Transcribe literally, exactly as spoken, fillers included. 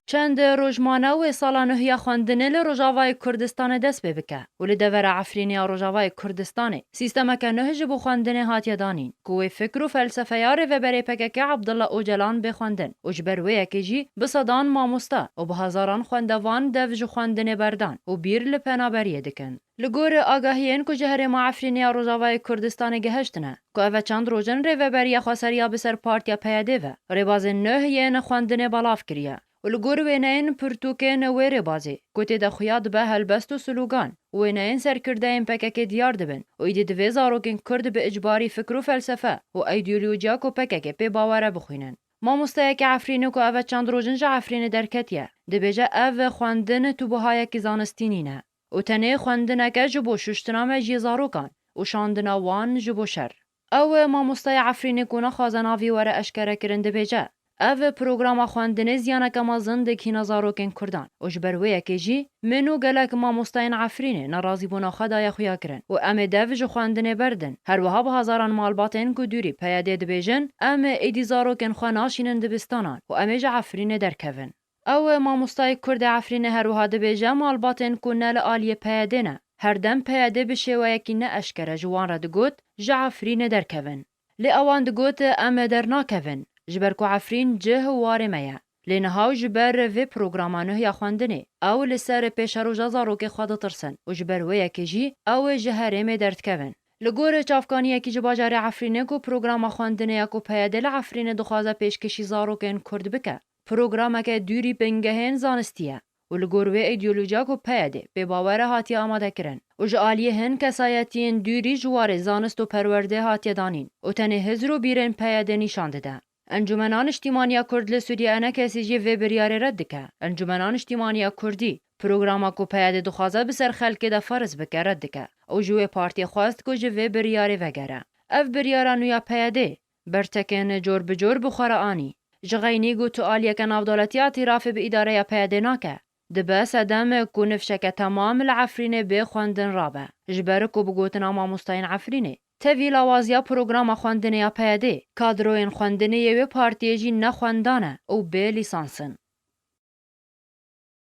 Çend roj mane wê sala nuh ya xwendinê li Rojavayê Kurdistanê dest pê bike û li devera Efrînê ya Rojavayê Kurdistanê sîstemeke nuh ji bo xwendinê hatiye danîn, ku wê fikr û felsefeya rêveberê P K K Abdullah Ocalan bê xwendin û ji ber wê yekê jî bi sedan mamoste û bi hezaran xwendevan dev ji xwendinê berdan û bîr li penaberiyê dikin. Li gor agahiyên ku ji herêma Efrînê ya Rojavayê Kurdistanê gihiştine, ku eve çend roj in rêveberiya xweseriya bi ser Partiya P Y D ve rêbazên nuh yên xwendinê belav kiriye û li gor wêneyên pirtûkên wê rêbazê, ku tê de xuya dibe helbest û slogan û wêneyên serkirdeyên P K K diyar dibin û îdî divê zarokên Kurd bi icbarî fikr û felsefe û îdeolojiya ku P K K pê bawer e bixwînin. Mamosteyeke Efrînê ku eve çend roj in ji Efrînê derketiye, dibêje ev xwendin tu bihayekî zanistî nîne û tenê xwendineke ji bo şuştina mejiyê zarokan û şandina wan ji bo şer. Ew mamostaya Efrînê ku naxwaze navî were eşkerekirin dibêje, ev programa xwendinê ziyaneke mezin digihîne zarokên Kurdan û ji ber wê yekê jî min û gelek mamostayên Efrînê nerazîbûna xwe daye xuyakirin û em ê dev ji xwendinê berdin. Her wiha bi hezaran malbatên ku dûrî P Y D dibêjin, em êdî zarokên xwe naşînin dibistanan û em ê ji Efrînê derkevin. Ew mamostayê Kurd ê Efrînê her wiha dibêje, malbatên ku ne li aliyê P Y D ne, her dem P Y D bi şêweyekî ne eşkere ji wan re digot, ji Efrînê derkevin. Lê ewan digot, em dernakevin, ji ber ku Efrîn cih û warê me ye. Lê niha û ji ber vê programa nuh ya xwendinê, ew li ser pêşeroja zarokê xwe ditirsin û ji ber wê yekê jî ew ê ji herêmê derdikevin. Li gor çavkaniyekî ji bajarê Efrînê ku programa xwendinê ya ku P Y D li Efrînê dixwaze pêşkêşî zarokên Kurd bike, programeke dûrî bingehên zanistî ye û li gor wê îdeolojiya ku P Y D pê bawer e hatiye amadekirin û ji aliyê hin kesayetiyên dûrî ji warê zanist û perwerdê hatiye danîn û tenê hizr û bîrên P Y D nîşan dide. Encûmena Niştîmaniya Kurd li Sûriye enekesî jî vê biryarê red dike. Encûmena Niştîmaniya Kurdî programa ku P Y D dixwaze bi ser xelkê de ferz bike red dike û ji wê partiyê xwest ku ji vê biryarê vegere. Ev biryara nû ya P Y D bertekên cor bi cor bi xwe re anî. Ji xeynî ku tu aliyeke navdewletî îtirafê bi îdareya P Y D nake, dibe sedem ku nifşeke temam li Efrînê bê xwendin rabe. Ji ber ku bi gotina mamostayên Efrînê, tevî lawaziya programa xwendinê ya P Y D, kadroyên xwendinê yê wê partiyê jî ne xwendan e û bê lîsans in.